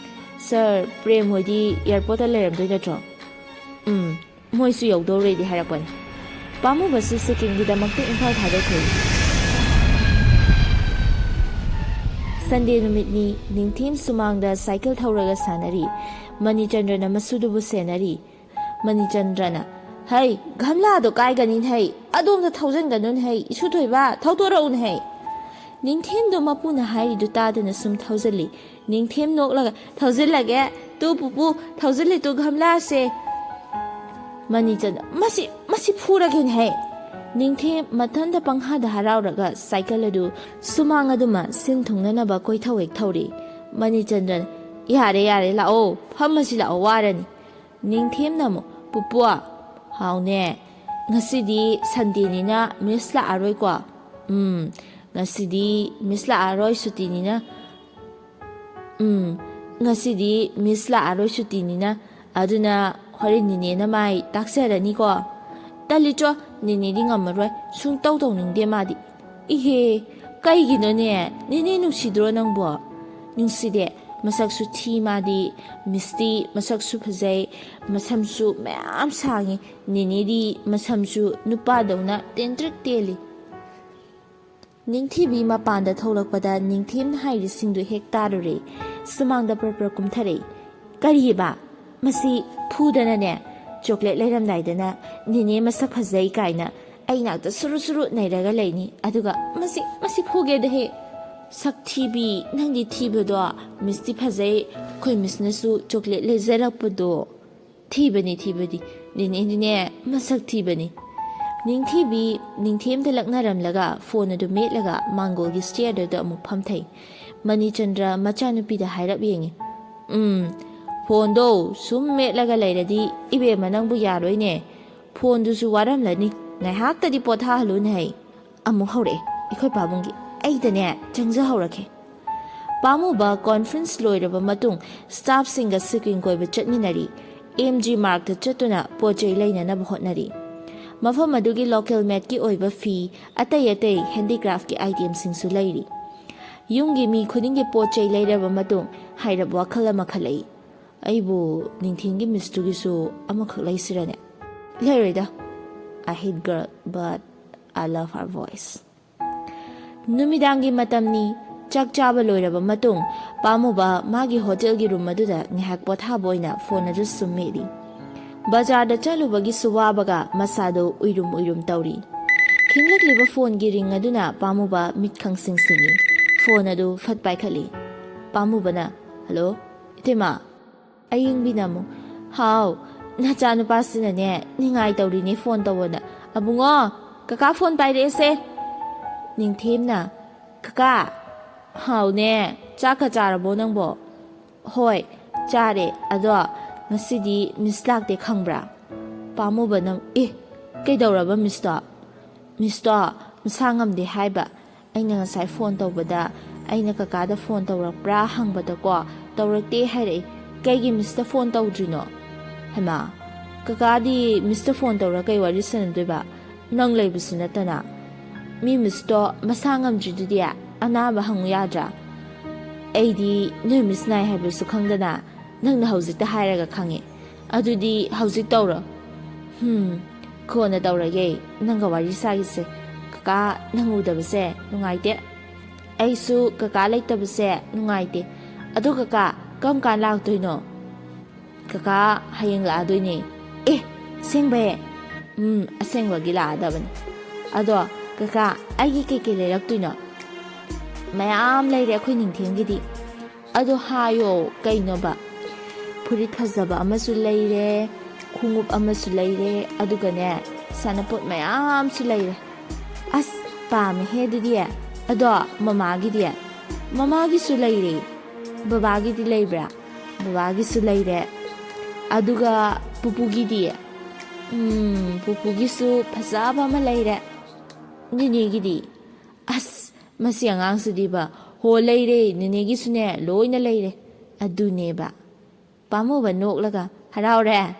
"ꯁꯥꯔ, ꯄ꯭ꯔꯦꯝ ꯍꯣꯏꯗꯤ ꯑꯦꯌꯥꯔꯄꯣꯔꯠꯇ ꯂꯩꯔꯝꯗꯣꯏ ꯅꯠꯇ꯭ꯔꯣ?" "ꯎꯝ, ꯃꯣꯏꯁꯨ ꯌꯧꯗꯧꯔꯦꯗꯤ ꯍꯥꯏꯔꯛꯄꯅꯤ꯫" ꯄꯥꯝꯃꯨꯕꯁꯨ ꯁꯤꯛꯀꯤꯝꯒꯤꯗꯃꯛꯇ ꯏꯝꯐꯥꯜ ꯊꯥꯗꯣꯛꯈ꯭ꯔꯦ꯫ ꯁꯟꯗꯦ ꯅꯨꯃꯤꯠꯅꯤ꯫ ꯅꯤꯡꯊꯦꯝ ꯁꯨꯃꯥꯡꯗ ꯁꯥꯏꯀꯜ ꯊꯧꯔꯒ ꯁꯥꯟꯅꯔꯤ꯫ ꯃꯅꯤꯆꯟꯗ꯭ꯔꯅ ꯃꯁꯨꯗꯨꯕꯨ ꯁꯦꯟꯅꯔꯤ꯫ ꯃꯅꯤꯆꯟꯗ꯭ꯔꯅ, "ꯍꯩ, ꯒꯝꯂꯥꯗꯣ ꯀꯥꯏꯒꯅꯤꯅꯦ ꯍꯩ, ꯑꯗꯣꯝꯗ ꯊꯧꯖꯤꯟꯒꯅꯨꯅꯦ ꯍꯩ, ꯏꯁꯨ ꯊꯣꯏꯕ, ꯊꯧꯗꯣꯔꯛꯎꯅꯦ ꯍꯩ꯫" ꯅꯤꯡꯊꯦꯝꯗꯣ ꯃꯄꯨꯅ ꯍꯥꯏꯔꯤꯗꯨ ꯇꯥꯗꯅ ꯁꯨꯝ ꯊꯧꯖꯤꯜꯂꯤ꯫ ꯅꯤꯡꯊꯦꯝ ꯅꯣꯛꯂꯒ, "ꯊꯧꯖꯤꯜꯂꯒꯦ, ꯇꯨ ꯄꯨꯄꯨ, ꯊꯧꯖꯤꯜꯂꯤ ꯇꯨ ꯒꯝꯂꯥꯁꯦ꯫" ꯃꯅꯤꯆꯟꯗ꯭ꯔ, "ꯃꯁꯤ, ꯃꯁꯤ ꯐꯨꯔꯒꯦꯅꯦ ꯍꯩ꯫" ꯅꯤꯡꯊꯦꯝ ꯃꯊꯟꯇ ꯄꯪꯍꯥꯗ ꯍꯔꯥꯎꯔꯒ ꯁꯥꯏꯀꯜ ꯑꯗꯨ ꯁꯨꯃꯥꯡ ꯑꯗꯨꯃ ꯁꯤꯟ ꯊꯨꯡꯅꯅꯕ ꯀꯣꯏꯊꯧ ꯍꯦꯛ ꯊꯧꯔꯤ꯫ ꯃꯅꯤꯆꯟꯗ꯭ꯔꯅ, "ꯌꯥꯔꯦ, ꯌꯥꯔꯦ, ꯂꯥꯛꯑꯣ, ꯐꯝꯃꯁꯤ ꯂꯥꯛꯑꯣ, ꯋꯥꯔꯅꯤ꯫" ꯅꯤꯡꯊꯦꯝꯅ ꯑꯃꯨꯛ, "ꯄꯨꯄꯨ, ꯍꯥꯎꯅꯦ, ꯉꯁꯤꯗꯤ ꯁꯟꯗꯦꯅꯤꯅ ꯃꯤꯁ ꯂꯥꯛꯑꯔꯣꯏꯀꯣ?" "ꯎꯝ, ꯉꯁꯤꯗꯤ ꯃꯤꯁ ꯂꯥꯛꯑꯔꯣꯏ, ꯁꯨꯇꯤꯅꯤꯅ꯫" "ꯎꯝ, ꯉꯁꯤꯗꯤ ꯃꯤꯁ ꯂꯥꯛꯑꯔꯣꯏ, ꯁꯨꯇꯤꯅꯤꯅ, ꯑꯗꯨꯅ ꯍꯣꯔꯦꯟ ꯅꯤꯅꯦꯅ ꯃꯥꯏ ꯇꯥꯛꯆꯔꯅꯤꯀꯣ?" "ꯇꯜꯂꯤꯆꯣ, ꯅꯦꯅꯦꯗꯤ ꯉꯝꯃꯔꯣꯏ, ꯁꯨꯡꯇꯧ ꯇꯧꯅꯤꯡꯗꯦ ꯃꯥꯗꯤ꯫ ꯏꯍꯦ, ꯀꯩꯒꯤꯅꯣꯅꯦ? ꯅꯦꯅꯦ ꯅꯨꯡꯁꯤꯗ꯭ꯔꯣ ꯅꯪꯕꯣ? ꯅꯨꯡꯁꯤꯗꯦ꯫ ꯃꯁꯛꯁꯨ ꯊꯤ ꯃꯥꯗꯤ꯫ ꯃꯤꯁꯇꯤ ꯃꯁꯛꯁꯨ ꯐꯖꯩ, ꯃꯁꯝꯁꯨ ꯃꯌꯥꯝ ꯁꯥꯡꯉꯤ꯫ ꯅꯦꯅꯦꯗꯤ ꯃꯁꯝꯁꯨ ꯅꯨꯄꯥꯗꯧꯅ ꯇꯦꯟꯇ꯭ꯔꯤꯛ ꯇꯦꯜꯂꯤ꯫ ꯅꯤꯡꯊꯤꯕꯤ ꯃꯄꯥꯟꯗ ꯊꯣꯛꯂꯛꯄꯗ ꯅꯤꯡꯊꯦꯝꯅ ꯍꯥꯏꯔꯤꯁꯤꯡꯗꯨ ꯍꯦꯛ ꯇꯥꯔꯨꯔꯦ꯫ ꯁꯨꯃꯥꯡꯗ ꯄ꯭ꯔꯞ ꯄ꯭ꯔꯞ ꯀꯨꯝꯊꯔꯛꯏ꯫ "ꯀꯔꯤꯕ? ꯃꯁꯤ ꯐꯨꯗꯅꯅꯦ, ꯆꯣꯀ꯭ꯂꯦꯠ ꯂꯩꯔꯝꯗꯥꯏꯗꯅ ꯅꯦꯅꯦ ꯃꯁꯛ ꯐꯖꯩ ꯀꯥꯏꯅ ꯑꯩ ꯅꯥꯛꯇ ꯁꯨꯔꯨ ꯁꯨꯔꯨ ꯅꯩꯔꯒ ꯂꯩꯅꯤ꯫ ꯑꯗꯨꯒ ꯃꯁꯤ, ꯃꯁꯤ ꯐꯨꯒꯦꯗ ꯍꯦ꯫ ꯁꯛ ꯊꯤꯕꯤ, ꯅꯪꯗꯤ ꯊꯤꯕꯗꯣ ꯃꯤꯁꯇꯤ ꯐꯖꯩ, ꯑꯩꯈꯣꯏ ꯃꯤꯁꯅꯁꯨ ꯆꯣꯀ꯭ꯂꯦꯠ ꯂꯩꯖꯔꯛꯄꯗꯣ꯫ ꯊꯤꯕꯅꯤ, ꯊꯤꯕꯅꯤ꯫ ꯅꯦꯅꯦꯗꯤꯅꯦ ꯃꯁꯛ ꯊꯤꯕꯅꯤ꯫" ꯅꯤꯡꯊꯤꯕꯤ ꯅꯤꯡꯊꯦꯝꯗ ꯂꯛꯅꯔꯝꯂꯒ ꯐꯣꯟ ꯑꯗꯨ ꯃꯦꯠꯂꯒ ꯃꯥꯡꯒꯣꯜꯒꯤ ꯁ꯭ꯇꯤꯌꯔꯗꯨꯗ ꯑꯃꯨꯛ ꯐꯝꯊꯩ꯫ ꯃꯅꯤꯆꯟꯗ꯭ꯔ ꯃꯆꯥꯅꯨꯄꯤꯗ ꯍꯥꯏꯔꯞ ꯌꯦꯡꯉꯤ꯫ "ꯎꯝ, ꯐꯣꯟꯗꯣ ꯁꯨꯝ ꯃꯦꯠꯂꯒ ꯂꯩꯔꯗꯤ ꯏꯕꯦꯝꯃ ꯅꯪꯕꯨ ꯌꯥꯔꯣꯏꯅꯦ꯫ ꯐꯣꯟꯗꯨꯁꯨ ꯋꯥꯔꯝꯂꯅꯤ꯫ ꯉꯥꯏꯍꯥꯛꯇꯗꯤ ꯄꯣꯊꯥꯍꯜꯂꯨꯅꯦ ꯍꯩ꯫" ꯑꯃꯨꯛ ꯍꯧꯔꯛꯑꯦ ꯑꯩꯈꯣꯏ ꯄꯥꯕꯨꯡꯒꯤ꯫ ꯑꯩꯗꯅꯦ ꯆꯪꯖꯍꯧꯔꯒꯦ꯫ ꯄꯥꯝꯃꯨꯕ ꯀꯣꯟꯐ꯭ꯔꯦꯟꯁ ꯂꯣꯏꯔꯕ ꯃꯇꯨꯡ ꯁ꯭ꯇꯥꯐꯁꯤꯡꯒ ꯁꯤꯀꯤꯝ ꯀꯣꯏꯕ ꯆꯠꯃꯤꯟꯅꯔꯤ꯫ ꯑꯦꯝ ꯖꯤ ꯃꯥꯔꯛꯇ ꯆꯠꯇꯨꯅ ꯄꯣꯠ ꯆꯩ ꯂꯩꯅꯅꯕ ꯍꯣꯠꯅꯔꯤ꯫ ꯃꯐꯝ ꯑꯗꯨꯒꯤ ꯂꯣꯀꯦꯜ ꯃꯦꯗꯀꯤ ꯑꯣꯏꯕ ꯐꯤ, ꯑꯇꯩ ꯑꯇꯩ ꯍꯦꯟꯗꯤꯀ꯭ꯔꯥꯐꯀꯤ ꯑꯥꯏꯇꯦꯝꯁꯤꯡꯁꯨ ꯂꯩꯔꯤ꯫ ꯌꯨꯝꯒꯤ ꯃꯤ ꯈꯨꯗꯤꯡꯒꯤ ꯄꯣꯠ ꯆꯩ ꯂꯩꯔꯕ ꯃꯇꯨꯡ ꯍꯥꯏꯔꯞ ꯋꯥꯈꯜ ꯑꯃ ꯈꯜꯂꯛꯏ꯫ "ꯑꯩꯕꯨ ꯅꯤꯡꯊꯦꯝꯒꯤ ꯃꯤꯁꯇꯨꯒꯤꯁꯨ ꯑꯃꯈꯛ ꯂꯩꯁꯤꯔꯅꯦ?" "ꯂꯩꯔꯣꯏꯗ꯫ I hate girl, but I love her voice." ꯅꯨꯃꯤꯗꯥꯡꯒꯤ ꯃꯇꯝꯅꯤ꯫ ꯆꯥꯛ ꯆꯥꯕ ꯂꯣꯏꯔꯕ ꯃꯇꯨꯡ ꯄꯥꯝꯃꯨꯕ ꯃꯥꯒꯤ ꯍꯣꯇꯦꯜꯒꯤ ꯔꯨꯝ ꯑꯗꯨꯗ ꯉꯥꯏꯍꯥꯛ ꯄꯣꯊꯥꯕ ꯑꯣꯏꯅ ꯐꯣꯟ ꯑꯗꯨ ꯁꯨꯝ ꯃꯦꯠꯂꯤ꯫ ꯕꯖꯥꯔꯗ ꯆꯠꯂꯨꯕꯒꯤꯁꯨ ꯋꯥꯕꯒ ꯃꯁꯥꯗꯨ ꯎꯏꯔꯨꯝ ꯎꯏꯔꯨꯝ ꯇꯧꯔꯤ꯫ ꯈꯤꯡꯂꯛꯂꯤꯕ ꯐꯣꯟꯒꯤ ꯔꯤꯡ ꯑꯗꯨꯅ ꯄꯥꯝꯃꯨꯕ ꯃꯤꯠ ꯈꯪꯁꯤꯡ ꯁꯤꯡꯏ꯫ ꯐꯣꯟ ꯑꯗꯨ ꯐꯠ ꯄꯥꯏꯈꯠꯂꯤ꯫ ꯄꯥꯝꯃꯨꯕꯅ, "ꯍꯜꯂꯣ, ꯏꯇꯩꯃ?" ꯑꯌꯤꯡꯕꯤꯅ ꯑꯃꯨꯛ, "ꯍꯥꯎ, ꯅꯆꯥꯅꯨꯄꯥꯁꯤꯅꯅꯦ ꯅꯤꯡꯉꯥꯏ ꯇꯧꯔꯤꯅꯦ ꯐꯣꯟ ꯇꯧꯕꯗ꯫ ꯑꯕꯨꯡꯉꯣ, ꯀꯀꯥ ꯐꯣꯟ ꯄꯥꯏꯔꯛꯑꯦꯁꯦ꯫" ꯅꯤꯡꯊꯦꯝꯅ, "ꯀꯀꯥ, ꯍꯥꯎꯅꯦ, ꯆꯥꯛꯀ ꯆꯥꯔꯕꯣ ꯅꯪꯕꯣ?" "ꯍꯣꯏ, ꯆꯥꯔꯦ꯫ ꯑꯗꯣ ꯉꯁꯤꯗꯤ ꯃꯤꯁ ꯂꯥꯛꯇꯦ ꯈꯪꯕ꯭ꯔꯥ?" ꯄꯥꯝꯃꯨꯕꯅ, "ꯑꯦ, ꯀꯩꯗꯧꯔꯕ ꯃꯤꯁꯇꯣ?" "ꯃꯤꯁꯇꯣ ꯃꯁꯥ ꯉꯝꯗꯦ ꯍꯥꯏꯕ꯫ ꯑꯩꯅ ꯉꯁꯥꯏ ꯐꯣꯟ ꯇꯧꯕꯗ, ꯑꯩꯅ ꯀꯀꯥꯗ ꯐꯣꯟ ꯇꯧꯔꯛꯄ꯭ꯔꯥ ꯍꯪꯕꯗꯀꯣ, ꯇꯧꯔꯛꯇꯦ ꯍꯥꯏꯔꯛꯏ꯫ ꯀꯩꯒꯤ ꯃꯤꯁꯇ ꯐꯣꯟ ꯇꯧꯗ꯭ꯔꯤꯅꯣ?" "ꯍꯩꯃꯥ, ꯀꯀꯥꯗꯤ ꯃꯤꯁꯇ ꯐꯣꯟ ꯇꯧꯔ ꯀꯩ ꯋꯥꯔꯤ ꯁꯥꯟꯅꯗꯣꯏꯕ? ꯅꯪ ꯂꯩꯕꯁꯨ ꯅꯠꯇꯅ꯫ ꯃꯤ ꯃꯤꯁꯇꯣ ꯃꯁꯥ ꯉꯝꯗ꯭ꯔꯤꯗꯨꯗꯤ꯫ ꯑꯅꯥꯕ ꯍꯪꯉꯨ ꯌꯥꯗ꯭ꯔꯥ? ꯑꯩꯗꯤ ꯅꯣꯏ ꯃꯤꯁ ꯅꯥꯏ ꯍꯥꯏꯕꯁꯨ ꯈꯪꯗꯅ ꯅꯪꯅ ꯍꯧꯖꯤꯛꯇ ꯍꯥꯏꯔꯒ ꯈꯪꯉꯦ꯫ ꯑꯗꯨꯗꯤ ꯍꯧꯖꯤꯛ ꯇꯧꯔꯣ꯫ ꯍꯝ, ꯀꯣꯟꯅ ꯇꯧꯔꯒꯦ꯫ ꯅꯪꯒ ꯋꯥꯔꯤ ꯁꯥꯒꯤꯁꯦ꯫ ꯀꯀꯥ, ꯅꯪ ꯎꯗꯕꯁꯦ ꯅꯨꯡꯉꯥꯏꯇꯦ꯫ ꯑꯩꯁꯨ ꯀꯀꯥ ꯂꯩꯇꯕꯁꯦ ꯅꯨꯡꯉꯥꯏꯇꯦ꯫ ꯑꯗꯣ ꯀꯀꯥ, ꯀꯔꯝ ꯀꯥꯟ ꯂꯥꯛꯇꯣꯏꯅꯣ? ꯀꯀꯥ ꯍꯌꯦꯡ ꯂꯥꯛꯑꯗꯣꯏꯅꯦ꯫ ꯑꯦ, ꯑꯁꯦꯡꯕꯩ? ꯎꯝ, ꯑꯁꯦꯡꯕꯒꯤ ꯂꯥꯛꯑꯗꯕꯅꯤ꯫ ꯑꯗꯣ ꯀꯀꯥ, ꯑꯩꯒꯤ ꯀꯩꯀꯩ ꯂꯩꯔꯛꯇꯣꯏꯅꯣ? ꯃꯌꯥꯝ ꯂꯩꯔꯦ ꯑꯩꯈꯣꯏ ꯅꯤꯡꯊꯦꯝꯒꯤꯗꯤ꯫ ꯑꯗꯣ ꯍꯥꯏꯌꯣ, ꯀꯩꯅꯣꯕ? ꯐꯨꯔꯤꯠ ꯐꯖꯕ ꯑꯃꯁꯨ ꯂꯩꯔꯦ, ꯈꯣꯡꯎꯞ ꯑꯃꯁꯨ ꯂꯩꯔꯦ, ꯑꯗꯨꯒꯅꯦ, ꯁꯥꯟꯅꯄꯣꯠ ꯃꯌꯥꯝꯁꯨ ꯂꯩꯔꯦ꯫ ꯑꯁ, ꯄꯥꯝꯃꯦꯍꯦ ꯑꯗꯨꯗꯤ꯫ ꯑꯗꯣ ꯃꯃꯥꯒꯤꯗꯤ? ꯃꯃꯥꯒꯤꯁꯨ ꯂꯩꯔꯦ꯫ ꯕꯕꯥꯒꯤꯗꯤ ꯂꯩꯕ꯭ꯔꯥ? ꯕꯕꯥꯒꯤꯁꯨ ꯂꯩꯔꯦ꯫ ꯑꯗꯨꯒ ꯄꯨꯄꯨꯒꯤꯗꯤ? ꯎꯝ, ꯄꯨꯄꯨꯒꯤꯁꯨ ꯐꯖꯕ ꯑꯃ ꯂꯩꯔꯦ꯫ ꯅꯦꯅꯦꯒꯤꯗꯤ? ꯑꯁ, ꯃꯁꯤ ꯑꯉꯥꯡꯁꯤꯗꯤꯕ꯫ ꯍꯣ, ꯂꯩꯔꯦ, ꯅꯦꯅꯦꯒꯤꯁꯨꯅꯦ, ꯂꯣꯏꯅ ꯂꯩꯔꯦ꯫ ꯑꯗꯨꯅꯦꯕ꯫ ꯄꯥꯝꯃꯨꯕ ꯅꯣꯛꯂꯒ, "ꯍꯔꯥꯎꯔꯦ?"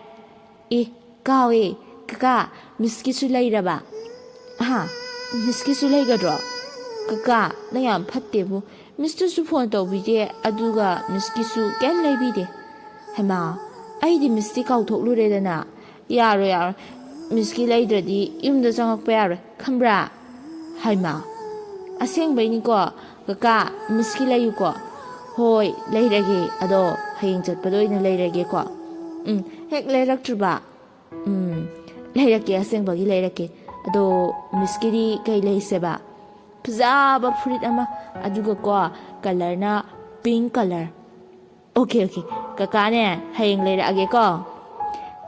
"ꯑꯦ, ꯀꯥꯎꯋꯦ, ꯀꯀꯥ, ꯃꯤꯁꯀꯤꯁꯨ ꯂꯩꯔꯕ?" "ꯍꯥ? ꯃꯤꯁꯀꯤꯁꯨ ꯂꯩꯒꯗ꯭ꯔꯣ?" "ꯀꯀꯥ, ꯅꯪ ꯌꯥꯝ ꯐꯠꯇꯦꯕꯨ꯫ ꯃꯤꯁꯇꯁꯨ ꯐꯣꯟ ꯇꯧꯕꯤꯗꯦ, ꯑꯗꯨꯒ ꯃꯤꯁꯀꯤꯁꯨ ꯀꯩꯝ ꯂꯩꯕꯤꯗꯦ꯫" "ꯍꯩꯃꯥ, ꯑꯩꯗꯤ ꯃꯤꯁꯇꯤ ꯀꯥꯎꯊꯣꯛꯂꯨꯔꯦꯗꯅ꯫ ꯌꯥꯔꯣꯏ, ꯌꯥꯔꯣꯏ꯫ ꯃꯤꯁꯀꯤ ꯂꯩꯗ꯭ꯔꯗꯤ ꯌꯨꯝꯗ ꯆꯪꯉꯛꯄ ꯌꯥꯔꯣꯏ, ꯈꯪꯕ꯭ꯔꯥ?" "ꯍꯩꯃꯥ, ꯑꯁꯦꯡꯕꯩꯅꯤꯀꯣ? ꯀꯀꯥ, ꯃꯤꯁꯀꯤ ꯂꯩꯌꯨꯀꯣ꯫" "ꯍꯣꯏ, ꯂꯩꯔꯒꯦ꯫ ꯑꯗꯣ ꯍꯌꯦꯡ ꯆꯠꯄꯗ ꯑꯣꯏꯅ ꯂꯩꯔꯒꯦꯀꯣ꯫" "ꯎꯝ, ꯍꯦꯛ ꯂꯩꯔꯛꯇ꯭ꯔꯤꯕ?" "ꯎꯝ, ꯂꯩꯔꯛꯀꯦ, ꯑꯁꯦꯡꯕꯒꯤ ꯂꯩꯔꯛꯀꯦ꯫ ꯑꯗꯣ ꯃꯤꯁꯀꯤꯗꯤ ꯀꯩ ꯂꯩꯁꯦꯕ?" "ꯐꯖꯕ ꯐꯨꯔꯤꯠ ꯑꯃ, ꯑꯗꯨꯒꯀꯣ, ꯀꯂꯔꯅ ꯄꯤꯡ ꯀꯂꯔ꯫" "ꯑꯣꯀꯦ, ꯑꯣꯀꯦ, ꯀꯀꯥꯅꯦ, ꯍꯌꯦꯡ ꯂꯩꯔꯛꯑꯒꯦꯀꯣ꯫"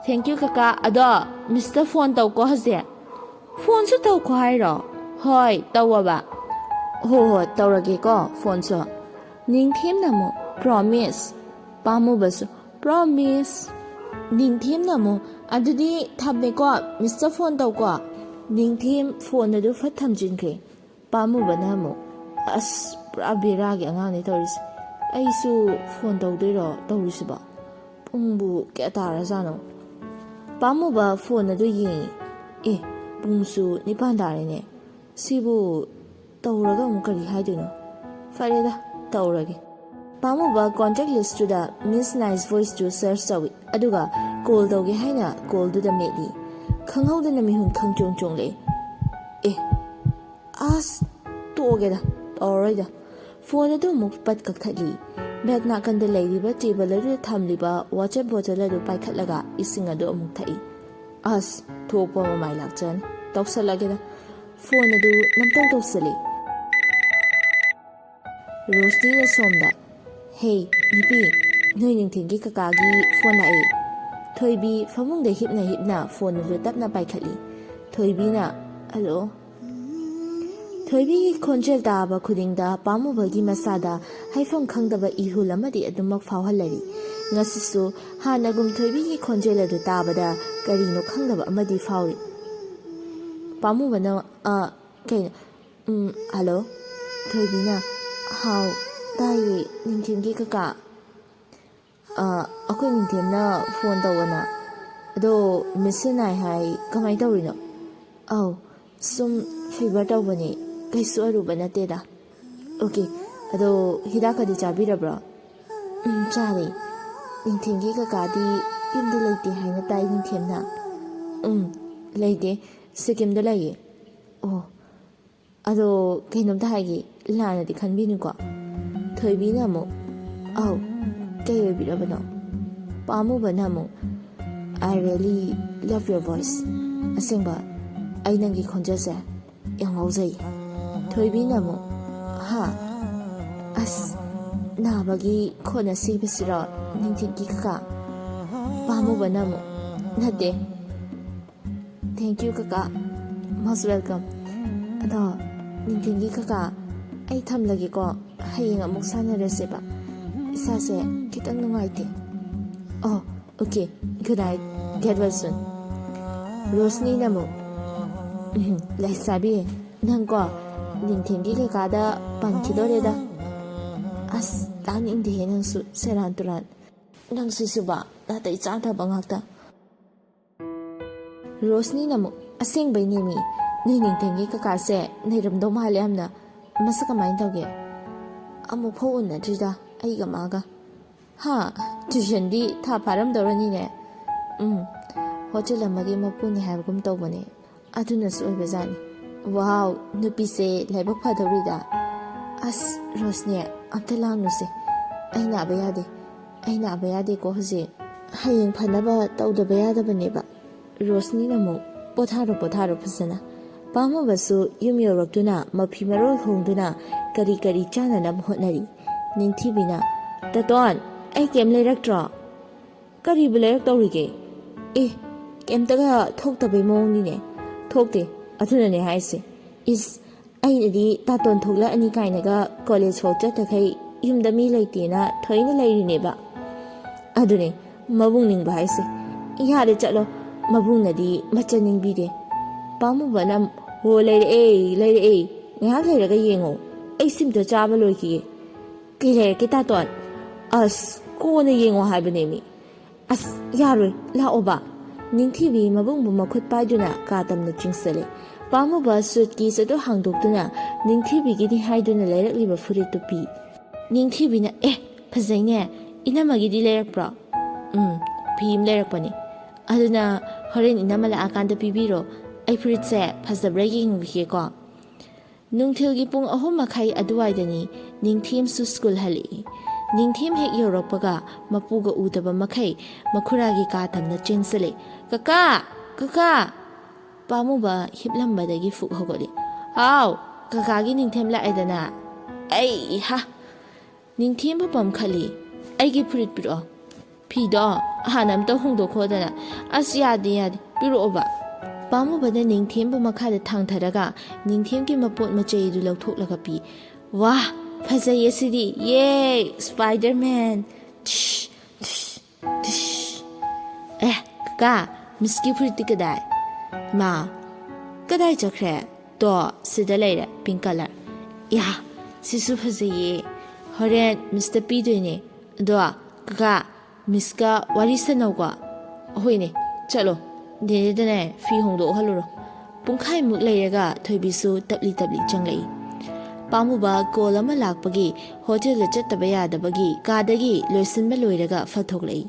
"ꯊꯦꯡꯀ꯭ꯌꯨ ꯀꯀꯥ꯫ ꯑꯗꯣ ꯃꯤꯁꯇ ꯐꯣꯟ ꯇꯧꯀꯣ ꯍꯧꯖꯤꯛ꯫" "ꯐꯣꯟꯁꯨ ꯇꯧꯀꯣ ꯍꯥꯏꯔꯣ?" "ꯍꯣꯏ, ꯇꯧꯋꯣꯕ꯫" "ꯍꯣ, ꯍꯣ, ꯇꯧꯔꯒꯦꯀꯣ ꯐꯣꯟꯁꯨ꯫" ꯅꯤꯡꯊꯦꯝꯅ ꯑꯃꯨꯛ, "ꯄ꯭ꯔꯣꯃꯤꯁ?" ꯄꯥꯝꯃꯨꯕꯁꯨ, "ꯄ꯭ꯔꯣꯃꯤꯁ꯫" ꯅꯤꯡꯊꯦꯝꯅ ꯑꯃꯨꯛ, "ꯑꯗꯨꯗꯤ ꯊꯝꯃꯦꯀꯣ, ꯃꯤꯁꯇ ꯐꯣꯟ ꯇꯧꯀꯣ꯫" ꯅꯤꯡꯊꯦꯝ ꯐꯣꯟ ꯑꯗꯨ ꯐꯠ ꯊꯝꯖꯤꯟꯈ꯭ꯔꯦ꯫ ꯄꯥꯝꯃꯨꯕꯅ ꯑꯃꯨꯛ, "ꯑꯁ, ꯄꯨꯔꯥ ꯕꯦꯔꯥꯒꯤ ꯑꯉꯥꯡꯅꯦ ꯇꯧꯔꯤꯁꯦ꯫ ꯑꯩꯁꯨ ꯐꯣꯟ ꯇꯧꯗꯣꯏꯔꯣ ꯇꯧꯔꯤꯁꯤꯕꯣ? ꯄꯨꯡꯕꯨ ꯀꯌꯥ ꯇꯥꯔꯖꯥꯠꯅꯣ?" ꯄꯥꯝꯃꯨꯕ ꯐꯣꯟ ꯑꯗꯨ ꯌꯦꯡꯉꯤ꯫ "ꯑꯦ, ꯄꯨꯡꯁꯨ ꯅꯤꯄꯥꯟ ꯇꯥꯔꯦꯅꯦ꯫ ꯁꯤꯕꯨ ꯇꯧꯔꯒ ꯑꯃꯨꯛ ꯀꯔꯤ ꯍꯥꯏꯗꯣꯏꯅꯣ? ꯐꯔꯦꯗ, ꯇꯧꯔꯒꯦ꯫ ꯄꯥꯝꯃꯨꯕ contact listꯇꯨꯗ Miss Nice Voiceꯇꯨ search ꯇꯧꯏ, ꯑꯗꯨꯒ call ꯇꯧꯒꯦ ꯍꯥꯏꯅ callꯗꯨꯗ ꯃꯦꯠꯂꯤ꯫ ꯈꯪꯍꯧꯗꯅ ꯃꯤꯍꯨꯟ ꯈꯪꯆꯣꯡ ꯆꯣꯡꯂꯛꯏ꯫ ꯑꯦ, ꯑꯁ, ꯇꯣꯛꯑꯒꯦꯗ, ꯇꯧꯔꯔꯣꯏꯗ꯫ Phone ꯑꯗꯨ ꯑꯃꯨꯛ ꯄꯠ ꯀꯛꯊꯠꯂꯤ꯫ Bed ꯅꯥꯀꯟꯗ ꯂꯩꯔꯤꯕ table ꯑꯗꯨꯗ ꯊꯝꯂꯤꯕ water bottle ꯑꯗꯨ ꯄꯥꯏꯈꯠꯂꯒ ꯏꯁꯤꯡ ꯑꯗꯨ ꯑꯃꯨꯛ ꯊꯛꯏ꯫ ꯑꯁ, ꯊꯣꯛꯄ ꯃꯃꯥꯏ ꯂꯥꯛꯆꯅꯤ꯫ ꯇꯧꯁꯜꯂꯒꯦꯗ꯫ Phone ꯑꯗꯨ ꯅꯝꯇꯧ ꯇꯧꯁꯜꯂꯤ꯫ ꯔꯣꯁꯅꯤꯅ ꯁꯣꯝꯗ, "ꯍꯦ, ꯅꯨꯄꯤ, ꯅꯣꯏ ꯅꯤꯡꯊꯦꯝꯒꯤ ꯀꯀꯥꯒꯤ phone ꯂꯥꯛꯑꯦ꯫" ꯊꯣꯏꯕꯤ ꯐꯃꯨꯡꯗ ꯍꯤꯞꯅ ꯍꯤꯞꯅ phone ꯑꯗꯨ ꯇꯞꯅ ꯄꯥꯏꯈꯠꯂꯤ꯫ ꯊꯣꯏꯕꯤꯅ, "Hello?" ꯊꯣꯏꯕꯤꯒꯤ ꯈꯣꯟꯖꯦꯜ ꯇꯥꯕ ꯈꯨꯗꯤꯡꯗ ꯄꯥꯝꯃꯨꯕꯒꯤ ꯃꯁꯥꯗ ꯍꯥꯏꯐꯝ ꯈꯪꯗꯕ ꯏꯍꯨꯜ ꯑꯃꯗꯤ ꯑꯗꯨꯃꯛ ꯐꯥꯎꯍꯜꯂꯔꯤ꯫ ꯉꯁꯤꯁꯨ ꯍꯥꯟꯅꯒꯨꯝ ꯊꯣꯏꯕꯤꯒꯤ ꯈꯣꯟꯖꯦꯜ ꯑꯗꯨ ꯇꯥꯕꯗ ꯀꯔꯤꯅꯣ ꯈꯪꯗꯕ ꯑꯃꯗꯤ ꯐꯥꯎꯔꯤ꯫ ꯄꯥꯝꯃꯨꯕꯅ, "ꯑ, ꯀꯩꯅꯣ? ꯎꯝ, hello?" ꯊꯣꯏꯕꯤꯅ, "ꯍꯥꯎ, ꯇꯥꯏꯌꯦ, ꯅꯤꯡꯊꯦꯝꯒꯤ ꯀꯀꯥ꯫ ꯑ, ꯑꯩꯈꯣꯏ ꯅꯤꯡꯊꯦꯝꯅ phone ꯇꯧꯕꯅ꯫ ꯑꯗꯣ Miss ꯁꯦꯅꯥꯏ ꯍꯥꯏ, ꯀꯃꯥꯏ ꯇꯧꯔꯤꯅꯣ?" "ꯑꯧ, ꯁꯨꯝ fever ꯇꯧꯕꯅꯦ, ꯀꯩꯁꯨ ꯑꯔꯨꯕ ꯅꯠꯇꯦꯗ꯫" "Okay, ꯑꯗꯣ ꯍꯤꯗꯥꯛꯀꯗꯤ ꯆꯥꯕꯤꯔꯕ꯭ꯔꯣ?" "ꯎꯝ, ꯆꯥꯔꯦ꯫ ꯅꯤꯡꯊꯦꯝꯒꯤ ꯀꯀꯥꯗꯤ ꯌꯨꯝꯗ ꯂꯩꯇꯦ ꯍꯥꯏꯅ ꯇꯥꯏ ꯅꯤꯡꯊꯦꯝꯅ?" "ꯎꯝ, ꯂꯩꯇꯦ, ꯁꯤꯀꯤꯝꯗ ꯂꯩꯌꯦ꯫" "ꯑꯣ, ꯑꯗꯣ ꯀꯩꯅꯣꯝꯇ ꯍꯥꯏꯒꯦ, ꯂꯥꯟꯅꯗꯤ ꯈꯟꯕꯤꯅꯨꯀꯣ꯫" ꯊꯣꯏꯕꯤꯅ ꯑꯃꯨꯛ, "ꯑꯧ, ꯀꯩ ꯑꯣꯏꯕꯤꯔꯕꯅꯣ?" ꯄꯥꯝꯃꯨꯕꯅ ꯑꯃꯨꯛ, "I really love your voice꯫ ꯑꯁꯦꯡꯕ, ꯑꯩ ꯅꯪꯒꯤ ꯈꯣꯟꯖꯦꯜꯁꯦ ꯌꯥꯝ ꯉꯥꯎꯖꯩ꯫" ꯊꯣꯏꯕꯤꯅ ꯑꯃꯨꯛ, "ꯍꯥ? ꯑꯁ, ꯅꯥꯕꯒꯤ ꯈꯣꯟ ꯑꯁꯤꯕꯁꯤꯔꯣ, ꯅꯤꯡꯊꯦꯝꯒꯤ ꯀꯀꯥ?" ꯄꯥꯝꯃꯨꯕꯅ ꯑꯃꯨꯛ, "ꯅꯠꯇꯦ, thank you ꯀꯀꯥ, most welcome꯫ ꯑꯗꯣ ꯅꯤꯡꯊꯦꯝꯒꯤ ꯀꯀꯥ, ꯑꯩ ꯊꯝꯂꯒꯦꯀꯣ, ꯍꯌꯦꯡ ꯑꯃꯨꯛ ꯁꯥꯟꯅꯔꯁꯦꯕ, ꯏꯁꯥꯁꯦ ꯈꯤꯇꯪ ꯅꯨꯡꯉꯥꯏꯇꯦ꯫" "ꯑꯣ, okay, good night, get well soon꯫" ꯔꯣꯁꯅꯤꯅ ꯑꯃꯨꯛ, "ꯎꯝ, ꯂꯩꯁꯥꯕꯤ, ꯅꯪꯀꯣ ꯅꯤꯡꯊꯦꯝꯒꯤ ꯀꯀꯥꯗ ꯄꯟꯈꯤꯗꯣꯔꯦꯗ꯫" "ꯑꯁ, ꯇꯥꯅꯤꯡꯗꯦꯍꯦ ꯅꯪꯁꯨ, ꯁꯦꯔꯥꯟ ꯇꯨꯔꯥꯟ꯫ ꯅꯪꯁꯤꯁꯨꯕ, ꯅꯥꯇꯩ ꯆꯥꯗꯕ ꯉꯥꯛꯇ꯫" ꯔꯣꯁꯅꯤꯅ ꯑꯃꯨꯛ, ꯑꯁꯦꯡꯕꯩꯅꯦꯃꯤ, ꯅꯣꯏ ꯅꯤꯡꯊꯦꯝꯒꯤ ꯀꯀꯥꯁꯦ ꯅꯩꯔꯝꯗꯧ ꯃꯥꯜꯂꯦ ꯌꯥꯝꯅ꯫ ꯃꯁꯛ ꯀꯃꯥꯏꯅ ꯇꯧꯒꯦ? ꯑꯃꯨꯛ ꯐꯥꯎ ꯎꯅꯗ꯭ꯔꯤꯗ ꯑꯩꯒ ꯃꯥꯒ꯫ ꯍꯥ? ꯇ꯭ꯌꯨꯁꯟꯗꯤ ꯊꯥ ꯐꯥꯔꯝꯗꯧꯔꯅꯤꯅꯦ꯫ ꯎꯝ, ꯍꯣꯇꯦꯜ ꯑꯃꯒꯤ ꯃꯄꯨꯅꯤ ꯍꯥꯏꯕꯒꯨꯝ ꯇꯧꯕꯅꯦ꯫ ꯑꯗꯨꯅꯁꯨ ꯑꯣꯏꯕꯖꯥꯠꯅꯤ꯫ ꯋꯥꯎ, ꯅꯨꯄꯤꯁꯦ ꯂꯥꯏꯕꯛ ꯐꯗꯧꯔꯤꯗ꯫ ꯑꯁ, ꯔꯣꯁꯅꯦ, ꯑꯝꯇ ꯂꯥꯡꯅꯨꯁꯦ꯫ ꯑꯩ ꯅꯥꯕ ꯌꯥꯗꯦ꯫ ꯑꯩ ꯅꯥꯕ ꯌꯥꯗꯦꯀꯣ ꯍꯧꯖꯤꯛ꯫ ꯍꯌꯦꯡ ꯐꯅꯕ ꯇꯧꯗꯕ ꯌꯥꯗꯕꯅꯦꯕ꯫ ꯔꯣꯁꯅꯤꯅ ꯑꯃꯨꯛ, "ꯄꯣꯊꯥꯔꯣ, ꯄꯣꯊꯥꯔꯣ ꯐꯖꯅ꯫" ꯄꯥꯝꯃꯨꯕꯁꯨ ꯌꯨꯝ ꯌꯧꯔꯛꯇꯨꯅ ꯃꯐꯤ ꯃꯔꯣꯜ ꯍꯣꯡꯗꯨꯅ ꯀꯔꯤ ꯀꯔꯤ ꯆꯥꯅꯅꯕ ꯍꯣꯠꯅꯔꯤ꯫ ꯅꯤꯡꯊꯤꯕꯤꯅ, "ꯇꯥꯇꯣꯟ, ꯑꯩ ꯀꯩꯝ ꯂꯩꯔꯛꯇ꯭ꯔꯣ?" "ꯀꯔꯤꯕꯨ ꯂꯩꯔꯛꯇꯧꯔꯤꯒꯦ? ꯑꯦ, ꯀꯩꯝꯇꯒ ꯊꯣꯛꯇꯕꯩ ꯃꯑꯣꯡꯅꯤꯅꯦ꯫" "ꯊꯣꯛꯇꯦ, ꯑꯗꯨꯅꯅꯦ ꯍꯥꯏꯁꯦ꯫" "ꯏꯁ, ꯑꯩꯅꯗꯤ ꯇꯥꯇꯣꯟ ꯊꯣꯛꯂꯛꯑꯅꯤ ꯀꯥꯏꯅꯒ ꯀꯣꯂꯦꯖ ꯐꯥꯎ ꯆꯠꯇꯈꯩ ꯌꯨꯝꯗ ꯃꯤ ꯂꯩꯇꯦꯅ ꯊꯣꯏꯅ ꯂꯩꯔꯤꯅꯦꯕ꯫" "ꯑꯗꯨꯅꯦ ꯃꯕꯨꯡ ꯅꯤꯡꯕ ꯍꯥꯏꯁꯦ꯫" "ꯌꯥꯔꯦ ꯆꯠꯂꯣ, ꯃꯕꯨꯡꯅꯗꯤ ꯃꯆꯟ ꯅꯤꯡꯕꯤꯗꯦ꯫" ꯄꯥꯝꯃꯨꯕꯅ, "ꯍꯣ, ꯂꯩꯔꯛꯑꯦ, ꯂꯩꯔꯛꯑꯦ꯫ ꯉꯥꯏꯍꯥꯛ ꯂꯩꯔꯒ ꯌꯦꯡꯉꯣ, ꯑꯩ ꯁꯤꯝꯇ ꯆꯥꯕ ꯂꯣꯏꯈꯤꯒꯦ꯫" "ꯀꯩ ꯂꯩꯔꯛꯀꯦ ꯇꯥꯇꯣꯟ?" "ꯑꯁ, ꯀꯣꯟꯅ ꯌꯦꯡꯉꯣ ꯍꯥꯏꯕꯅꯦꯃꯤ꯫" "ꯑꯁ, ꯌꯥꯔꯣꯏ, ꯂꯥꯛꯑꯣꯕ꯫" ꯅꯤꯡꯊꯤꯕꯤ ꯃꯕꯨꯡꯕꯨ ꯃꯈꯨꯠ ꯄꯥꯏꯗꯨꯅ ꯀꯥ ꯇꯝꯅ ꯆꯤꯡꯁꯤꯜꯂꯦ꯫ ꯄꯥꯝꯃꯨꯕ ꯁꯨꯠꯀꯦꯁ ꯑꯗꯨ ꯍꯥꯡꯗꯣꯛꯇꯨꯅ ꯅꯤꯡꯊꯤꯕꯤꯒꯤꯅꯤ ꯍꯥꯏꯗꯨꯅ ꯂꯩꯔꯛꯂꯤꯕ ꯐꯨꯔꯤꯠꯇꯨ ꯄꯤ꯫ ꯅꯤꯡꯊꯤꯕꯤꯅ, "ꯑꯦ, ꯐꯖꯩꯅꯦ꯫ ꯏꯅꯝꯃꯒꯤꯗꯤ ꯂꯩꯔꯛꯄ꯭ꯔꯣ?" "ꯎꯝ, ꯐꯤ ꯑꯃ ꯂꯩꯔꯛꯄꯅꯤ꯫ ꯑꯗꯨꯅ ꯍꯣꯔꯦꯟ ꯏꯅꯝꯃ ꯂꯥꯛꯑꯀꯥꯟꯗ ꯄꯤꯕꯤꯔꯣ꯫ ꯑꯩ ꯐꯨꯔꯤꯠꯁꯦ ꯐꯖꯕ꯭ꯔꯥ ꯌꯦꯡꯉꯨꯈꯤꯒꯦꯀꯣ꯫" ꯅꯨꯡꯊꯤꯜꯒꯤ ꯄꯨꯡ ꯑꯍꯨꯝ ꯃꯈꯥꯏ ꯑꯗꯨꯋꯥꯏꯗꯅꯤ ꯅꯤꯡꯊꯦꯝꯁꯨ ꯁ꯭ꯀꯨꯜ ꯍꯜꯂꯛꯏ꯫ ꯅꯤꯡꯊꯦꯝ ꯍꯦꯛ ꯌꯧꯔꯛꯄꯒ ꯃꯄꯨꯒ ꯎꯗꯕ ꯃꯈꯩ ꯃꯈꯨꯔꯥꯒꯤ ꯀꯥ ꯇꯝꯅ ꯆꯦꯟꯁꯤꯜꯂꯦ꯫ "ꯀꯀꯥ! ꯀꯀꯥ!" ꯄꯥꯝꯃꯨꯕ ꯍꯤꯞꯂꯝꯕꯗꯒꯤ ꯐꯨꯛ ꯍꯧꯒꯠꯂꯤ꯫ "ꯍꯥꯎ, ꯀꯀꯥꯒꯤ ꯅꯤꯡꯊꯦꯝ ꯂꯥꯛꯑꯦꯗꯅ꯫" "ꯑꯩ ꯍꯥ!" ꯅꯤꯡꯊꯦꯝꯕꯨ ꯄꯝꯈꯠꯂꯤ꯫ "ꯑꯩꯒꯤ ꯐꯨꯔꯤꯠ ꯄꯤꯔꯛꯑꯣ꯫" "ꯐꯤꯗꯣ ꯍꯥꯟꯅ ꯑꯝꯇ ꯍꯣꯡꯗꯣꯛꯈꯣꯗꯅ꯫" "ꯑꯁ, ꯌꯥꯗꯦ, ꯌꯥꯗꯦ, ꯄꯤꯔꯛꯑꯣꯕ꯫" ꯄꯥꯝꯃꯨꯕꯅ ꯅꯤꯡꯊꯦꯝꯕꯨ ꯃꯈꯥꯗ ꯊꯥꯡꯊꯔꯒ ꯅꯤꯡꯊꯦꯝꯒꯤ ꯃꯄꯣꯠ ꯃꯆꯩ ꯑꯗꯨ ꯂꯧꯊꯣꯛꯂꯒ ꯄꯤ꯫ "ꯋꯥ, ꯐꯖꯩꯌꯦ ꯁꯤꯗꯤ꯫ ꯌꯦ, ꯁ꯭ꯄꯥꯏꯗꯔꯃꯦꯟ!" "ꯊ꯭ꯁ, ꯊ꯭ꯁ, ꯊ꯭ꯁ꯫ ꯑꯦ, ꯀꯀꯥ, ꯃꯤꯁꯀꯤ ꯐꯨꯔꯤꯠꯇꯤ ꯀꯗꯥꯏ?" "ꯃꯥ, ꯀꯗꯥꯏ ꯆꯠꯈ꯭ꯔꯦ?" "ꯇꯣ, ꯁꯤꯗ ꯂꯩꯔꯦ, ꯄꯤꯡ ꯀꯂꯔ꯫" "ꯌꯥ, ꯁꯤꯁꯨ ꯐꯖꯩꯌꯦ꯫ ꯍꯣꯔꯦꯟ ꯃꯤꯁꯇ ꯄꯤꯗꯣꯏꯅꯦ꯫ ꯑꯗꯣ, ꯀꯀꯥ, ꯃꯤꯁꯀ ꯋꯥꯔꯤ ꯁꯥꯟꯅꯧꯀꯣ꯫" "ꯍꯣꯏꯅꯦ, ꯆꯠꯂꯣ꯫ ꯅꯦꯅꯦꯗꯅꯦ ꯐꯤ ꯍꯣꯡꯗꯣꯛꯍꯜꯂꯨꯔꯣ꯫" ꯄꯨꯡꯈꯥꯏꯃꯨꯛ ꯂꯩꯔꯒ ꯊꯣꯏꯕꯤꯁꯨ ꯇꯞꯂꯤ ꯇꯞꯂꯤ ꯆꯪꯂꯛꯏ꯫ ꯄꯥꯝꯃꯨꯕ ꯀꯣꯜ ꯑꯃ ꯂꯥꯛꯄꯒꯤ ꯍꯣꯇꯦꯜꯗ ꯆꯠꯇꯕ ꯌꯥꯗꯕꯒꯤ ꯀꯥꯗꯒꯤ ꯂꯣꯏꯁꯤꯟꯕ ꯂꯣꯏꯔꯒ ꯐꯠ ꯊꯣꯛꯂꯛꯏ꯫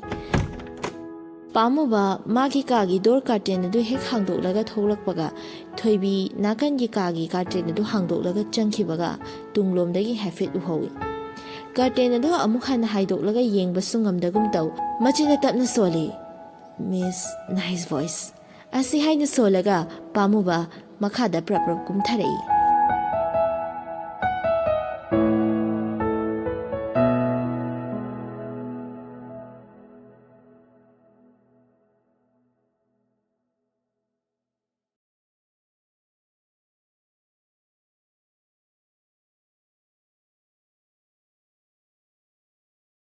ꯄꯥꯝꯃꯨꯕ ꯃꯥꯒꯤ ꯀꯥꯒꯤ ꯗꯣꯔ ꯀꯥꯔꯇꯦꯟ ꯑꯗꯨ ꯍꯦꯛ ꯍꯥꯡꯗꯣꯛꯂꯒ ꯊꯣꯛꯂꯛꯄꯒ, ꯊꯣꯏꯕꯤ ꯅꯥꯀꯟꯒꯤ ꯀꯥꯒꯤ ꯀꯥꯔꯇꯦꯟ ꯑꯗꯨ ꯍꯥꯡꯗꯣꯛꯂꯒ ꯆꯪꯈꯤꯕꯒ ꯇꯨꯡꯂꯣꯝꯗꯒꯤ ꯍꯥꯏꯐꯦꯠ ꯎꯍꯧꯏ꯫ ꯀꯥꯔꯇꯦꯟ ꯑꯗꯨ ꯑꯃꯨꯛ ꯍꯟꯅ ꯍꯥꯏꯗꯣꯛꯂꯒ ꯌꯦꯡꯕꯁꯨ ꯉꯝꯗꯒꯨꯝ ꯇꯧ꯫ ꯃꯆꯤꯟꯅ ꯇꯞꯅ ꯁꯣꯜꯂꯤ, "Miss, nice voice" ꯑꯁꯤ ꯍꯥꯏꯅ ꯁꯣꯜꯂꯒ ꯄꯥꯝꯃꯨꯕ ꯃꯈꯥꯗ ꯄ꯭ꯔꯞ ꯄ꯭ꯔꯞ ꯀꯨꯝꯊꯔꯛꯏ꯫